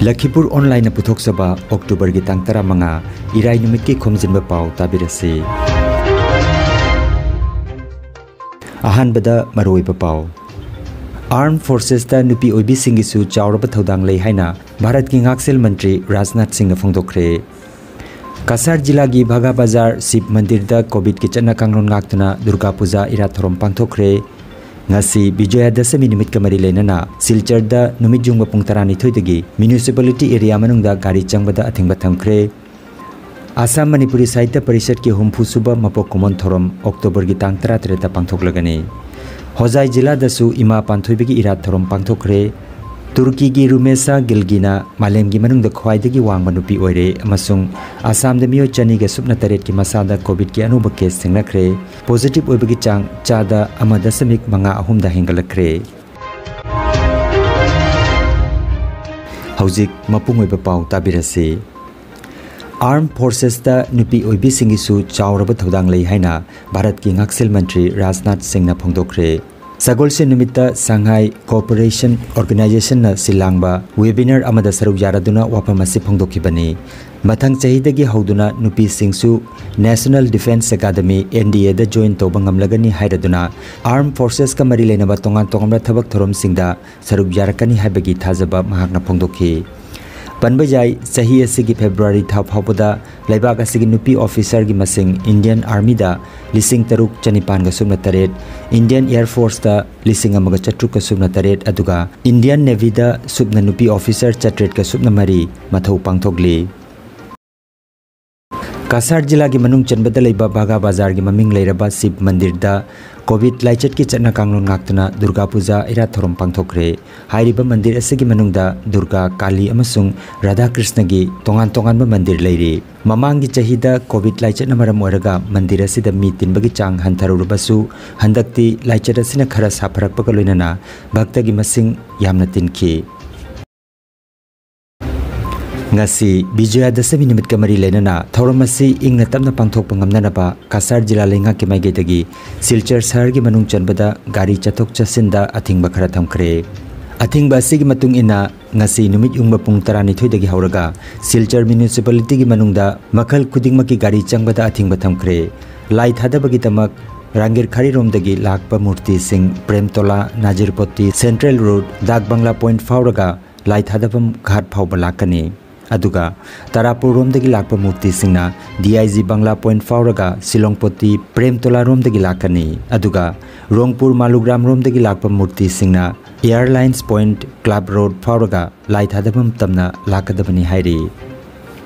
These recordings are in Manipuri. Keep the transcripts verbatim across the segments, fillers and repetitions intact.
ꯂꯈꯤꯄꯨꯔ ꯑꯣꯟꯂꯥꯏꯟꯅ ꯄꯨꯊꯣꯛꯆꯕ ꯑꯣꯛꯇꯣꯕꯔꯒꯤ ꯇꯥꯡ ꯇꯔꯥꯃꯉꯥ, ꯏꯔꯥꯏ ꯅꯨꯃꯤꯠꯀꯤ ꯈꯣꯝꯖꯤꯟꯕ ꯄꯥꯎ ꯇꯥꯕꯤꯔꯁꯤ꯫ ꯑꯍꯥꯟꯕꯗ ꯃꯔꯨꯑꯣꯏꯕ ꯄꯥꯎ꯫ ꯑꯥꯔꯝ ꯐꯣꯔꯁꯦꯁꯇ ꯅꯨꯄꯤ ꯑꯣꯏꯕꯤꯁꯤꯡꯒꯤꯁꯨ ꯆꯥꯎꯔꯕ ꯊꯧꯗꯥꯡ ꯂꯩ ꯍꯥꯏꯅ ꯚꯥꯔꯠꯀꯤ ꯉꯥꯛꯁꯦꯜ ꯃꯟꯇ꯭ꯔꯤ ꯔꯥꯖꯅꯥꯊ ꯁꯤꯡꯅ ꯐꯣꯡꯗꯣꯛꯈ꯭ꯔꯦ꯫ ꯀꯁꯥꯔ ꯖꯤꯂꯥꯒꯤ ꯚꯥꯒꯥ ꯕꯖꯥꯔ ꯁꯤꯕ ꯃꯟꯗꯤꯔꯗ ꯀꯣꯚꯤꯗꯀꯤ ꯆꯠꯅ ꯀꯥꯡꯂꯣꯟ ꯉꯥꯛꯇꯨꯅ ꯗꯨꯔꯒꯥ ꯄꯨꯖꯥ ꯏꯔꯥꯠ ꯊꯧꯔꯝ ꯄꯥꯡꯊꯣꯛꯈ꯭ꯔꯦ꯫ ꯉꯁꯤ ꯕꯤꯖꯌꯥꯗꯁꯃꯤ ꯅꯨꯃꯤꯠꯀ ꯃꯔꯤ ꯂꯩꯅꯅ ꯁꯤꯜꯆꯔꯗ ꯅꯨꯃꯤꯠ ꯌꯨꯡꯕ ꯄꯨꯡ ꯇꯔꯥꯅꯤꯊꯣꯏꯗꯒꯤ ꯃ꯭ꯌꯨꯅꯤꯁꯤꯄꯥꯂꯤꯇꯤ ꯑꯦꯔꯤꯌꯥ ꯃꯅꯨꯡꯗ ꯒꯥꯔꯤ ꯆꯪꯕꯗ ꯑꯊꯤꯡꯕ ꯊꯝꯈ꯭ꯔꯦ꯫ ꯑꯁꯥꯝ ꯃꯅꯤꯄꯨꯔꯤ ꯁꯥꯍꯤꯇ꯭ꯌ ꯄꯔꯤꯁꯠꯀꯤ ꯍꯨꯝꯐꯨ ꯁꯨꯕ ꯃꯄꯣꯛ ꯀꯨꯝꯑꯣꯟ ꯊꯧꯔꯝ ꯑꯣꯛꯇꯣꯕꯔꯒꯤ ꯇꯥꯡ ꯇꯔꯥꯇꯔꯦꯠꯇ ꯄꯥꯡꯊꯣꯛꯂꯒꯅꯤ꯫ ꯍꯣꯖꯥꯏ ꯖꯤꯂꯥꯗꯁꯨ ꯏꯃꯥ ꯄꯥꯟꯊꯣꯏꯕꯤꯒꯤ ꯏꯔꯥꯠ ꯊꯧꯔꯝ ꯄꯥꯡꯊꯣꯛꯈ꯭ꯔꯦ꯫ ꯇꯨꯔꯀꯤꯒꯤ ꯔꯨꯃꯦꯁꯥ ꯒꯤꯜꯒꯤꯅ ꯃꯥꯂꯦꯝꯒꯤ ꯃꯅꯨꯡꯗ ꯈ꯭ꯋꯥꯏꯗꯒꯤ ꯋꯥꯡꯕ ꯅꯨꯄꯤ ꯑꯣꯏꯔꯦ ꯑꯃꯁꯨꯡ ꯑꯁꯥꯝꯗ ꯃꯤꯑꯣꯏ ꯆꯅꯤꯒ ꯁꯨꯞꯅ ꯇꯔꯦꯠꯀꯤ ꯃꯁꯥꯗ ꯀꯣꯚꯤꯗꯀꯤ ꯑꯅꯧꯕ ꯀꯦꯁ ꯊꯦꯡꯅꯈ꯭ꯔꯦ꯫ ꯄꯣꯖꯤꯇꯤꯚ ꯑꯣꯏꯕꯒꯤ ꯆꯥꯡ ꯆꯥꯗ ꯑꯃ ꯗꯁꯃꯤꯛ ꯃꯉꯥ ꯑꯍꯨꯝꯗ ꯍꯦꯟꯒꯠꯂꯛꯈ꯭ꯔꯦ꯫ ꯍꯧꯖꯤꯛ ꯃꯄꯨꯡ ꯑꯣꯏꯕ ꯄꯥꯎ ꯇꯥꯕꯤꯔꯁꯤ꯫ ꯑꯥꯔꯝ ꯐꯣꯔꯁꯦꯁꯇ ꯅꯨꯄꯤ ꯑꯣꯏꯕꯤꯁꯤꯡꯒꯤꯁꯨ ꯆꯥꯎꯔꯕ ꯊꯧꯗꯥꯡ ꯂꯩ ꯍꯥꯏꯅ ꯚꯥꯔꯠꯀꯤ ꯉꯥꯛꯁꯦꯜ ꯃꯟꯇ꯭ꯔꯤ ꯔꯥꯖꯅꯥꯊ ꯁꯤꯡꯅ ꯐꯣꯡꯗꯣꯛꯈ꯭ꯔꯦ꯫ ꯁꯒꯣꯜꯁꯦꯟ ꯅꯨꯃꯤꯠꯇ ꯁꯪꯍꯥꯏ ꯀꯣꯑꯣꯄꯔꯦꯁꯟ ꯑꯣꯔꯒꯅꯥꯏꯖꯦꯁꯟꯅ ꯁꯤꯜ ꯂꯥꯡꯕ ꯋꯦꯕꯤꯅꯥꯔ ꯑꯃꯗ ꯁꯔꯨꯛ ꯌꯥꯔꯗꯨꯅ ꯋꯥꯐꯝ ꯑꯁꯤ ꯐꯣꯡꯗꯣꯛꯈꯤꯕꯅꯤ꯫ ꯃꯊꯪ ꯆꯍꯤꯗꯒꯤ ꯍꯧꯗꯨꯅ ꯅꯨꯄꯤꯁꯤꯡꯁꯨ national defence academy, N D ꯑꯦꯗ ꯖꯣꯏꯟ ꯇꯧꯕ ꯉꯝꯂꯒꯅꯤ ꯍꯥꯏꯔꯗꯨꯅ ꯑꯥꯔꯝ ꯐꯣꯔꯁꯦꯁꯀ ꯃꯔꯤ ꯂꯩꯅꯕ ꯇꯣꯉꯥꯟ ꯇꯣꯉꯥꯟꯕ ꯊꯕꯛ ꯊꯧꯔꯝꯁꯤꯡꯗ ꯁꯔꯨꯛ ꯌꯥꯔꯛꯀꯅꯤ ꯍꯥꯏꯕꯒꯤ ꯊꯥꯖꯕ ꯃꯍꯥꯛꯅ ꯐꯣꯡꯗꯣꯛꯈꯤ꯫ ꯄꯟꯕ ꯌꯥꯏ, ꯆꯍꯤ ꯑꯁꯤꯒꯤ ꯐꯦꯕ꯭ꯔꯨꯋꯥꯔꯤ ꯊꯥ ꯐꯥꯎꯕꯗ ꯂꯩꯕꯥꯛ ꯑꯁꯤꯒꯤ ꯅꯨꯄꯤ ꯑꯣꯐꯤꯁꯥꯔꯒꯤ ꯃꯁꯤꯡ ꯏꯟꯗꯤꯌꯟ ꯑꯥꯔꯃꯤꯗ ꯂꯤꯁꯤꯡ ꯇꯔꯨꯛ ꯆꯅꯤꯄꯥꯟꯒ ꯁꯨꯞꯅ ꯇꯔꯦꯠ, ꯏꯟꯗꯤꯌꯟ ꯑꯦꯌꯔ ꯐꯣꯔꯁꯇ ꯂꯤꯁꯤꯡ ꯑꯃꯒ ꯆꯥꯇ꯭ꯔꯨꯛꯀ ꯁꯨꯞꯅ ꯇꯔꯦꯠ, ꯑꯗꯨꯒ ꯏꯟꯗꯤꯌꯟ ꯅꯦꯚꯤꯗ ꯁꯨꯞꯅ ꯅꯨꯄꯤ ꯑꯣꯐꯤꯁꯥꯔ ꯆꯥꯇ꯭ꯔꯦꯠꯀ ꯁꯨꯞꯅ ꯃꯔꯤ ꯃꯊꯧ ꯄꯥꯡꯊꯣꯛꯂꯤ꯫ ꯀꯁꯥꯔ ꯖꯤꯂꯥꯒꯤ ꯃꯅꯨꯡ ꯆꯟꯕꯗ ꯂꯩꯕ ꯚꯥꯒꯥ ꯕꯖꯥꯔꯒꯤ ꯃꯃꯤꯡ ꯂꯩꯔꯕ ꯁꯤꯕ ꯃꯟꯗꯤꯔꯗ ꯀꯣꯚꯤꯗ ꯂꯥꯏꯆꯠꯀꯤ ꯆꯠꯅ ꯀꯥꯡꯂꯣꯟ ꯉꯥꯛꯇꯨꯅ ꯗꯨꯔꯒꯥ ꯄꯨꯖꯥ ꯏꯔꯥꯠ ꯊꯧꯔꯝ ꯄꯥꯡꯊꯣꯛꯈ꯭ꯔꯦ꯫ ꯍꯥꯏꯔꯤꯕ ꯃꯟꯗꯤꯔ ꯑꯁꯤꯒꯤ ꯃꯅꯨꯡꯗ ꯗꯨꯔꯒꯥ, ꯀꯥꯂꯤ ꯑꯃꯁꯨꯡ ꯔꯥꯙꯥ ꯀ꯭ꯔꯤꯁꯅꯒꯤ ꯇꯣꯉꯥꯟ ꯇꯣꯉꯥꯟꯕ ꯃꯟꯗꯤꯔ ꯂꯩꯔꯤ꯫ ꯃꯃꯥꯡꯒꯤ ꯆꯍꯤꯗ ꯀꯣꯚꯤꯗ ꯂꯥꯏꯆꯠꯅ ꯃꯔꯝ ꯑꯣꯏꯔꯒ ꯃꯟꯗꯤꯔ ꯑꯁꯤꯗ ꯃꯤ ꯇꯤꯟꯕꯒꯤ ꯆꯥꯡ ꯍꯟꯊꯔꯨꯔꯕꯁꯨ, ꯍꯟꯗꯛꯇꯤ ꯂꯥꯏꯆꯠ ꯑꯁꯤꯅ ꯈꯔ ꯁꯥꯐꯔꯛꯄꯒ ꯂꯣꯏꯅꯅ ꯚꯛꯇꯒꯤ ꯃꯁꯤꯡ ꯌꯥꯝꯅ ꯇꯤꯟꯈꯤ꯫ ꯉꯁꯤ ꯕꯤꯖꯌꯥꯗꯁꯃꯤ ꯅꯨꯃꯤꯠꯀ ꯃꯔꯤ ꯂꯩꯅꯅ ꯊꯧꯔꯝ ꯑꯁꯤ ꯏꯪꯅ ꯇꯞꯅ ꯄꯥꯡꯊꯣꯛꯄ ꯉꯝꯅꯅꯕ ꯀꯁꯥꯔ ꯖꯤꯂꯥ ꯂꯩꯉꯥꯛꯀꯤ ꯃꯥꯏꯀꯩꯗꯒꯤ ꯁꯤꯜꯆꯔ ꯁꯍꯔꯒꯤ ꯃꯅꯨꯡ ꯆꯟꯕꯗ ꯒꯥꯔꯤ ꯆꯠꯊꯣꯛ ꯆꯠꯁꯤꯟꯗ ꯑꯊꯤꯡꯕ ꯈꯔ ꯊꯝꯈ꯭ꯔꯦ꯫ ꯑꯊꯤꯡꯕ ꯑꯁꯤꯒꯤ ꯃꯇꯨꯡ ꯏꯟꯅ, ꯉꯁꯤ ꯅꯨꯃꯤꯠ ꯌꯨꯡꯕ ꯄꯨꯡ ꯇꯔꯥꯅꯤꯊꯣꯏꯗꯒꯤ ꯍꯧꯔꯒ ꯁꯤꯜꯆꯔ ꯃ꯭ꯌꯨꯅꯤꯁꯤꯄꯥꯂꯤꯇꯤꯒꯤ ꯃꯅꯨꯡꯗ ꯃꯈꯜ ꯈꯨꯗꯤꯡꯃꯛꯀꯤ ꯒꯥꯔꯤ ꯆꯪꯕꯗ ꯑꯊꯤꯡꯕ ꯊꯝꯈ꯭ꯔꯦ꯫ ꯂꯥꯏ ꯊꯥꯗꯕꯒꯤꯗꯃꯛ ꯔꯥꯡꯒꯤꯔ ꯈꯥꯔꯤꯔꯣꯝꯗꯒꯤ ꯂꯥꯛꯄ ꯃꯨꯔꯇꯤꯁꯤꯡ ꯄ꯭ꯔꯦꯝꯇꯣꯂꯥ, ꯅꯥꯖꯤꯔꯄꯣꯇꯤ, ꯁꯦꯟꯇ꯭ꯔꯦꯜ ꯔꯣꯗ, ꯗꯥꯛ ꯕꯪꯒ꯭ꯂꯥ ꯄꯣꯏꯟꯠ ꯐꯥꯎꯔꯒ ꯂꯥꯏ ꯊꯥꯗꯐꯝ ꯘꯥꯠ ꯐꯥꯎꯕ ꯂꯥꯛꯀꯅꯤ꯫ ꯑꯗꯨꯒ ꯇꯔꯥꯄꯨꯔ ꯔꯣꯝꯗꯒꯤ ꯂꯥꯛꯄ ꯃꯨꯔꯇꯤꯁꯤꯡꯅ D I G Bangla point ꯐꯥꯎꯔꯒ ꯁꯤꯂꯣꯡꯄꯣꯇꯤ ꯄ꯭ꯔꯦꯝꯇꯣꯂꯥ ꯔꯣꯝꯗꯒꯤ ꯂꯥꯛꯀꯅꯤ꯫ ꯑꯗꯨꯒ ꯔꯣꯡꯄꯨꯔ ꯃꯥꯂꯨꯒ꯭ꯔꯥꯝ ꯔꯣꯝꯗꯒꯤ ꯂꯥꯛꯄ ꯃꯨꯔꯇꯤꯁꯤꯡꯅ ꯑꯦꯌꯔꯂꯥꯏꯟꯁ ꯄꯣꯏꯟꯠ, ꯀ꯭ꯂꯕ ꯔꯣꯗ ꯐꯥꯎꯔꯒ ꯂꯥꯏ ꯊꯥꯗꯐꯝ ꯇꯝꯅ ꯂꯥꯛꯀꯗꯕꯅꯤ ꯍꯥꯏꯔꯤ꯫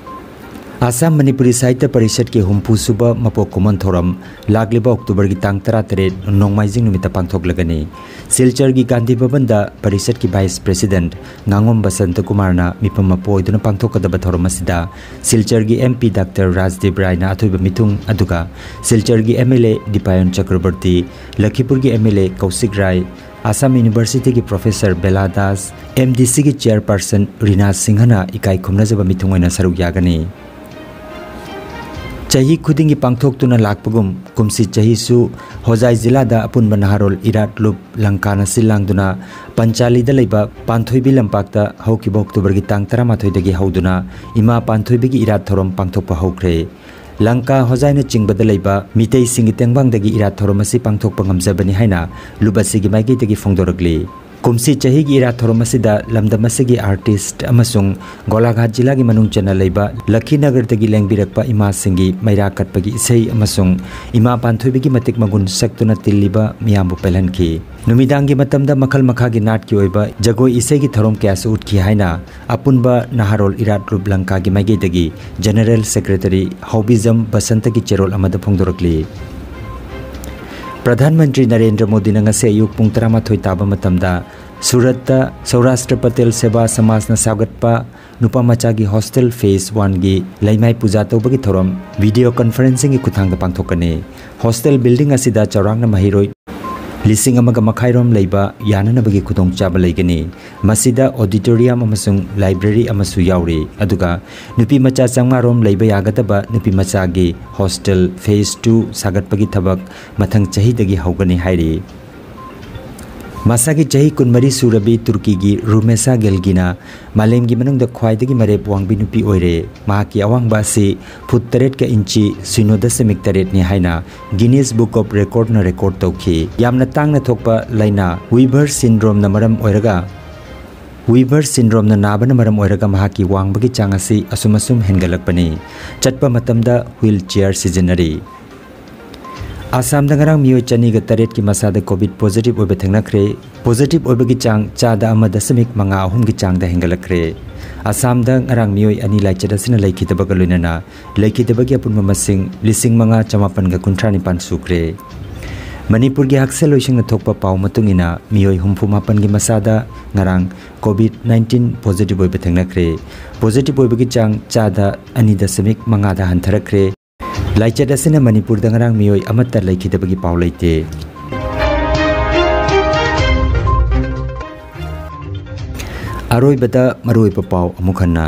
ꯑꯁꯥꯝ ꯃꯅꯤꯄꯨꯔꯤ ꯁꯥꯍꯤꯇ꯭ꯌ ꯄꯔꯤꯁꯠꯀꯤ ꯍꯨꯝꯐꯨ ꯁꯨꯕ ꯃꯄꯣꯛ ꯀꯨꯝꯑꯣꯟ ꯊꯧꯔꯝ ꯂꯥꯛꯂꯤꯕ ꯑꯣꯛꯇꯣꯕꯔꯒꯤ ꯇꯥꯡ ꯇꯔꯥꯇꯔꯦꯠ ꯅꯣꯡꯃꯥꯏꯖꯤꯡ ꯅꯨꯃꯤꯠꯇ ꯄꯥꯡꯊꯣꯛꯂꯒꯅꯤ꯫ ꯁꯤꯜꯆꯔꯒꯤ ꯒꯥꯟꯙꯤ ꯚꯕꯟꯗ ꯄꯔꯤꯁꯠꯀꯤ ꯚꯥꯏꯁ ꯄ꯭ꯔꯦꯁꯤꯗꯦꯟꯠ ꯉꯥꯉꯣꯝ ꯕꯁꯟꯇ ꯀꯨꯃꯥꯔꯅ ꯃꯤꯐꯝ ꯃꯄꯨ ꯑꯣꯏꯗꯨꯅ ꯄꯥꯡꯊꯣꯛꯀꯗꯕ ꯊꯧꯔꯝ ꯑꯁꯤꯗ ꯁꯤꯜꯆꯔꯒꯤ ꯑꯦꯝ ꯄꯤ ꯗꯥꯛꯇꯔ ꯔꯥꯖꯗꯤꯞ ꯔꯥꯏꯅ ꯑꯊꯣꯏꯕ ꯃꯤꯊꯨꯡ, ꯑꯗꯨꯒ ꯁꯤꯜꯆꯔꯒꯤ M L A Dipayan Chakraborty, ꯂꯈꯤꯄꯨꯔꯒꯤ M L A Kaushik Rai, Assam ꯌꯨꯅꯤꯚꯔꯁꯤꯇꯤꯒꯤ professor Bela Das, M D ꯁꯤꯒꯤ ꯆꯦꯌꯔꯄꯔꯁꯟ ꯔꯤꯅꯥ ꯁꯤꯡꯍꯅ ꯏꯀꯥꯏ ꯈꯨꯝꯅꯖꯕ ꯃꯤꯊꯨꯡ ꯑꯣꯏꯅ ꯁꯔꯨꯛ ꯌꯥꯒꯅꯤ꯫ ꯆꯍꯤ ꯈꯨꯗꯤꯡꯒꯤ ꯄꯥꯡꯊꯣꯛꯇꯨꯅ ꯂꯥꯛꯄꯒꯨꯝ, ꯀꯨꯝꯁꯤ ꯆꯍꯤꯁꯨ ꯍꯣꯖꯥꯏ ꯖꯤꯂꯥꯗ ꯑꯄꯨꯟꯕ ꯅꯍꯥꯔꯣꯜ ꯏꯔꯥꯠ ꯂꯨꯞ ꯂꯪꯀꯥꯅ ꯁꯤꯜ ꯂꯥꯡꯗꯨꯅ ꯄꯟꯆꯥꯂꯤꯗ ꯂꯩꯕ ꯄꯥꯟꯊꯣꯏꯕꯤ ꯂꯝꯄꯥꯛꯇ ꯍꯧꯈꯤꯕ ꯑꯣꯛꯇꯣꯕꯔꯒꯤ ꯇꯥꯡ ꯇꯔꯥꯃꯥꯊꯣꯏꯗꯒꯤ ꯍꯧꯗꯨꯅ ꯏꯃꯥ ꯄꯥꯟꯊꯣꯏꯕꯤꯒꯤ ꯏꯔꯥꯠ ꯊꯧꯔꯝ ꯄꯥꯡꯊꯣꯛꯄ ꯍꯧꯈ꯭ꯔꯦ꯫ ꯂꯪꯀꯥ, ꯍꯣꯖꯥꯏꯅꯆꯤꯡꯕꯗ ꯂꯩꯕ ꯃꯤꯇꯩꯁꯤꯡꯒꯤ ꯇꯦꯡꯕꯥꯡꯗꯒꯤ ꯏꯔꯥꯠ ꯊꯧꯔꯝ ꯑꯁꯤ ꯄꯥꯡꯊꯣꯛꯄ ꯉꯝꯖꯕꯅꯤ ꯍꯥꯏꯅ ꯂꯨꯞ ꯑꯁꯤꯒꯤ ꯃꯥꯏꯀꯩꯗꯒꯤ ꯐꯣꯡꯗꯣꯔꯛꯂꯤ꯫ ꯀꯨꯝꯁꯤ ꯆꯍꯤꯒꯤ ꯏꯔꯥꯠ ꯊꯧꯔꯝ ꯑꯁꯤꯗ ꯂꯝꯗꯝ ꯑꯁꯤꯒꯤ ꯑꯥꯔꯇꯤꯁ꯭ꯠ ꯑꯃꯁꯨꯡ ꯒꯣꯂꯥꯘꯥꯠ ꯖꯤꯂꯥꯒꯤ ꯃꯅꯨꯡ ꯆꯟꯅ ꯂꯩꯕ ꯂꯈꯤꯅꯒꯔꯗꯒꯤ ꯂꯦꯡꯕꯤꯔꯛꯄ ꯏꯃꯥꯁꯤꯡꯒꯤ ꯃꯩꯔꯥ ꯀꯠꯄꯒꯤ ꯏꯁꯩ ꯑꯃꯁꯨꯡ ꯏꯃꯥ ꯄꯥꯟꯊꯣꯏꯕꯤꯒꯤ ꯃꯇꯤꯛ ꯃꯒꯨꯟ ꯁꯛꯇꯨꯅ ꯇꯤꯜꯂꯤꯕ ꯃꯤꯌꯥꯝꯕꯨ ꯄꯦꯜꯍꯟꯈꯤ꯫ ꯅꯨꯃꯤꯗꯥꯡꯒꯤ ꯃꯇꯝꯗ ꯃꯈꯜ ꯃꯈꯥꯒꯤ ꯅꯥꯠꯀꯤ ꯑꯣꯏꯕ ꯖꯒꯣꯏ ꯏꯁꯩꯒꯤ ꯊꯧꯔꯝ ꯀꯌꯥꯁꯨ ꯎꯠꯈꯤ ꯍꯥꯏꯅ ꯑꯄꯨꯟꯕ ꯅꯍꯥꯔꯣꯜ ꯏꯔꯥꯠ ꯂꯨꯞ ꯂꯪꯀꯥꯒꯤ ꯃꯥꯏꯀꯩꯗꯒꯤ ꯖꯦꯅꯔꯦꯜ ꯁꯦꯀ꯭ꯔꯦꯇꯔꯤ ꯍꯥꯎꯕꯤꯖꯝ ꯕꯁꯟꯇꯒꯤ ꯆꯦꯔꯣꯜ ꯑꯃꯗ ꯐꯣꯡꯗꯣꯔꯛꯂꯤ꯫ ꯄ꯭ꯔꯙꯥꯟ ꯃꯟꯇ꯭ꯔꯤ ꯅꯔꯦꯟꯗ꯭ꯔ ꯃꯣꯗꯤꯅ ꯉꯁꯤ ꯑꯌꯨꯛ ꯄꯨꯡ ꯇꯔꯥꯃꯥꯊꯣꯏ ꯇꯥꯕ ꯃꯇꯝꯗ ꯁꯨꯔꯠꯇ ꯁꯧꯔꯥꯁꯇ꯭ꯔ ꯄꯇꯦꯜ ꯁꯦꯕꯥ ꯁꯃꯥꯖꯅ ꯁꯥꯒꯠꯄ ꯅꯨꯄꯥ ꯃꯆꯥꯒꯤ ꯍꯣꯁꯇꯦꯜ ꯐꯦꯖ ꯋꯥꯟꯒꯤ ꯂꯩꯃꯥꯏ ꯄꯨꯖꯥ ꯇꯧꯕꯒꯤ ꯊꯧꯔꯝ ꯚꯤꯗꯤꯑꯣ ꯀꯟꯐꯔꯦꯟꯁꯤꯡꯒꯤ ꯈꯨꯠꯊꯥꯡꯗ ꯄꯥꯡꯊꯣꯛꯀꯅꯤ꯫ ꯍꯣꯁꯇꯦꯜ ꯕꯤꯜꯗꯤꯡ ꯑꯁꯤꯗ ꯆꯥꯎꯔꯥꯛꯅ ꯃꯍꯩꯔꯣꯏ ꯂꯤꯁꯤꯡ ꯑꯃꯒ ꯃꯈꯥꯏꯔꯣꯝ ꯂꯩꯕ ꯌꯥꯅꯅꯕꯒꯤ ꯈꯨꯗꯣꯡꯆꯥꯕ ꯂꯩꯒꯅꯤ꯫ ꯃꯁꯤꯗ ꯑꯣꯗꯤꯇꯣꯔꯤꯌꯝ ꯑꯃꯁꯨꯡ ꯂꯥꯏꯕ꯭ꯔꯦꯔꯤ ꯑꯃꯁꯨ ꯌꯥꯎꯔꯤ꯫ ꯑꯗꯨꯒ ꯅꯨꯄꯤ ꯃꯆꯥ ꯆꯥꯝꯃꯉꯥꯔꯣꯝ ꯂꯩꯕ ꯌꯥꯒꯗꯕ ꯅꯨꯄꯤ ꯃꯆꯥꯒꯤ ꯍꯣꯁꯇꯦꯜ ꯐꯦꯖ ꯇꯨ ꯁꯥꯒꯠꯄꯒꯤ ꯊꯕꯛ ꯃꯊꯪ ꯆꯍꯤꯗꯒꯤ ꯍꯧꯒꯅꯤ ꯍꯥꯏꯔꯤ꯫ ꯃꯁꯥꯒꯤ ꯆꯍꯤ ꯀꯨꯟꯃꯔꯤ ꯁꯨꯔꯕꯤ ꯇꯨꯔꯀꯤꯒꯤ ꯔꯨꯃꯦꯁꯥ ꯒꯦꯜꯒꯤꯅ ꯃꯥꯂꯦꯝꯒꯤ ꯃꯅꯨꯡꯗ ꯈ꯭ꯋꯥꯏꯗꯒꯤ ꯃꯔꯦꯞ ꯋꯥꯡꯕꯤ ꯅꯨꯄꯤ ꯑꯣꯏꯔꯦ꯫ ꯃꯍꯥꯛꯀꯤ ꯑꯋꯥꯡꯕ ꯑꯁꯤ ꯐꯨꯠ ꯇꯔꯦꯠꯀ ꯏꯟꯆꯤ ꯁꯤꯅꯣ ꯗꯁꯃꯤꯛ ꯇꯔꯦꯠꯅꯤ ꯍꯥꯏꯅ Guinness Book of Recordꯅ record ꯇꯧꯈꯤ꯫ ꯌꯥꯝꯅ ꯇꯥꯡꯅ ꯊꯣꯛꯄ ꯂꯥꯏꯅꯥ ꯋꯤꯚꯔ ꯁꯤꯟꯗ꯭ꯔꯣꯝꯅ ꯃꯔꯝ ꯑꯣꯏꯔꯒ, ꯋꯤꯚꯔ ꯁꯤꯟꯗ꯭ꯔꯣꯝꯅ ꯅꯥꯕꯅ ꯃꯔꯝ ꯑꯣꯏꯔꯒ ꯃꯍꯥꯛꯀꯤ ꯋꯥꯡꯕꯒꯤ ꯆꯥꯡ ꯑꯁꯤ ꯑꯁꯨꯝ ꯑꯁꯨꯝ ꯍꯦꯟꯒꯠꯂꯛꯄꯅꯤ꯫ ꯆꯠꯄ ꯃꯇꯝꯗ wheel chair ꯁꯤꯖꯤꯟꯅꯔꯤ꯫ ꯑꯁꯥꯝꯗ ꯉꯔꯥꯡ ꯃꯤꯑꯣꯏ ꯆꯅꯤꯒ ꯇꯔꯦꯠꯀꯤ ꯃꯁꯥꯗ COVID positive ꯑꯣꯏꯕ ꯊꯦꯡꯅꯈ꯭ꯔꯦ꯫ Positive ꯑꯣꯏꯕꯒꯤ ꯆꯥꯡ ꯆꯥꯗ ꯑꯃ ꯗꯁꯃꯤꯛ ꯃꯉꯥ ꯑꯍꯨꯝꯒꯤ ꯆꯥꯡꯗ ꯍꯦꯟꯒꯠꯂꯛꯈ꯭ꯔꯦ꯫ ꯑꯁꯥꯝꯗ ꯉꯔꯥꯡ ꯃꯤꯑꯣꯏ ꯑꯅꯤ ꯂꯥꯏꯆꯠ ꯑꯁꯤꯅ ꯂꯩꯈꯤꯗꯕꯒ ꯂꯣꯏꯅꯅ ꯂꯩꯈꯤꯗꯕꯒꯤ ꯑꯄꯨꯟꯕ ꯃꯁꯤꯡ ꯂꯤꯁꯤꯡ ꯃꯉꯥ ꯆꯃꯥꯄꯟꯒ ꯀꯨꯟꯊ꯭ꯔꯥ ꯅꯤꯄꯥꯟ ꯁꯨꯈ꯭ꯔꯦ꯫ ꯃꯅꯤꯄꯨꯔꯒꯤ ꯍꯛꯁꯦꯜ ꯂꯣꯏꯁꯪꯅ ꯊꯣꯛꯄ ꯄꯥꯎ ꯃꯇꯨꯡ ꯏꯟꯅ ꯃꯤꯑꯣꯏ ꯍꯨꯝꯐꯨ ꯃꯥꯄꯟꯒꯤ ꯃꯁꯥꯗ ꯉꯔꯥꯡ COVID nineteen positive ꯑꯣꯏꯕ ꯊꯦꯡꯅꯈ꯭ꯔꯦ꯫ Positive ꯑꯣꯏꯕꯒꯤ ꯆꯥꯡ ꯆꯥꯗ ꯑꯅꯤ ꯗꯁꯃꯤꯛ ꯃꯉꯥꯗ ꯍꯟꯊꯔꯛꯈ꯭ꯔꯦ꯫ ꯂꯥꯏꯆꯠ ꯑꯁꯤꯅ ꯃꯅꯤꯄꯨꯔꯗ ꯉꯔꯥꯡ ꯃꯤꯑꯣꯏ ꯑꯃꯠꯇ ꯂꯩꯈꯤꯗꯕꯒꯤ ꯄꯥꯎ ꯂꯩꯇꯦ꯫ ꯑꯔꯣꯏꯕꯗ ꯃꯔꯨꯑꯣꯏꯕ ꯄꯥꯎ ꯑꯃꯨꯛ ꯍꯟꯅ꯫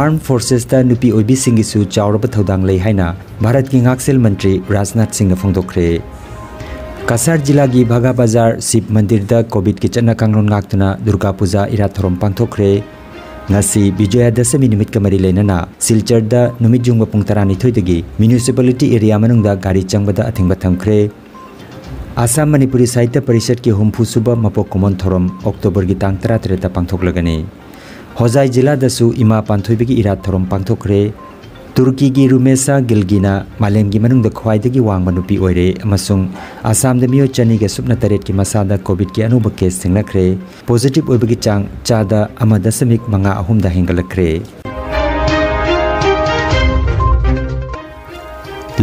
Armed Forcesꯇ ꯅꯨꯄꯤ ꯑꯣꯏꯕꯤꯁꯤꯡꯒꯤꯁꯨ ꯆꯥꯎꯔꯕ ꯊꯧꯗꯥꯡ ꯂꯩ ꯍꯥꯏꯅ ꯚꯥꯔꯠꯀꯤ ꯉꯥꯛꯁꯦꯜ ꯃꯟꯇ꯭ꯔꯤ ꯔꯥꯖꯅꯥꯊ ꯁꯤꯡꯅ ꯐꯣꯡꯗꯣꯛꯈ꯭ꯔꯦ꯫ ꯀꯁꯥꯔ ꯖꯤꯂꯥꯒꯤ ꯚꯒꯥ ꯕꯖꯥꯔ ꯁꯤꯕ ꯃꯟꯗꯤꯔꯗ COVIDꯀꯤ ꯆꯠꯅ ꯀꯥꯡꯂꯣꯟ ꯉꯥꯛꯇꯨꯅ ꯗꯨꯔꯒꯥ ꯄꯨꯖꯥ ꯏꯔꯥꯠ ꯊꯧꯔꯝ ꯄꯥꯡꯊꯣꯛꯈ꯭ꯔꯦ꯫ ꯉꯁꯤ ꯕꯤꯖꯣꯌꯥꯗꯁꯃꯤ ꯅꯨꯃꯤꯠꯀ ꯃꯔꯤ ꯂꯩꯅꯅ ꯁꯤꯜꯆꯔꯗ ꯅꯨꯃꯤꯠ ꯌꯨꯡꯕ ꯄꯨꯡ ꯇꯔꯥꯅꯤꯊꯣꯏꯗꯒꯤ municipality area ꯃꯅꯨꯡꯗ ꯒꯥꯔꯤ ꯆꯪꯕꯗ ꯑꯊꯤꯡꯕ ꯊꯝꯈ꯭ꯔꯦ꯫ ꯑꯁꯥꯝ ꯃꯅꯤꯄꯨꯔꯤ ꯁꯥꯍꯤꯇ꯭ꯌ ꯄꯔꯤꯁꯠꯀꯤ ꯍꯨꯝꯐꯨ ꯁꯨꯕ ꯃꯄꯣꯛ ꯀꯨꯝꯑꯣꯟ ꯊꯧꯔꯝ Octoberꯒꯤ ꯇꯥꯡ ꯇꯔꯥꯇꯔꯦꯠꯇ ꯄꯥꯡꯊꯣꯛꯂꯒꯅꯤ꯫ ꯍꯣꯖꯥꯏ ꯖꯤꯂꯥꯗꯁꯨ ꯏꯃꯥ ꯄꯥꯟꯊꯣꯏꯕꯤꯒꯤ ꯏꯔꯥꯠ ꯊꯧꯔꯝ ꯄꯥꯡꯊꯣꯛꯈ꯭ꯔꯦ꯫ ꯇꯨꯔꯀꯤꯒꯤ ꯔꯨꯃꯦꯁꯥ ꯒꯤꯜꯒꯤꯅ ꯃꯥꯂꯦꯝꯒꯤ ꯃꯅꯨꯡꯗ ꯈ꯭ꯋꯥꯏꯗꯒꯤ ꯋꯥꯡꯕ ꯅꯨꯄꯤ ꯑꯣꯏꯔꯦ ꯑꯃꯁꯨꯡ ꯑꯁꯥꯝꯗ ꯃꯤꯑꯣꯏ ꯆꯅꯤꯒ ꯁꯨꯞꯅ ꯇꯔꯦꯠꯀꯤ ꯃꯁꯥꯗ COVIDꯀꯤ ꯑꯅꯧꯕ case ꯊꯦꯡꯅꯈ꯭ꯔꯦ꯫ Positive ꯑꯣꯏꯕꯒꯤ ꯆꯥꯡ ꯆꯥꯗ ꯑꯃ ꯗꯁꯃꯤꯛ ꯃꯉꯥ ꯑꯍꯨꯝꯗ ꯍꯦꯟꯒꯠꯂꯛꯈ꯭ꯔꯦ꯫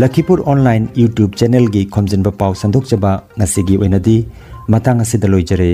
ꯂꯈꯤꯄꯨꯔ online YouTube channelꯒꯤ ꯈꯣꯝꯖꯤꯟꯕ ꯄꯥꯎ ꯁꯟꯗꯣꯛꯆꯕ ꯉꯁꯤꯒꯤ ꯑꯣꯏꯅꯗꯤ ꯃꯇꯥꯡ ꯑꯁꯤꯗ ꯂꯣꯏꯖꯔꯦ꯫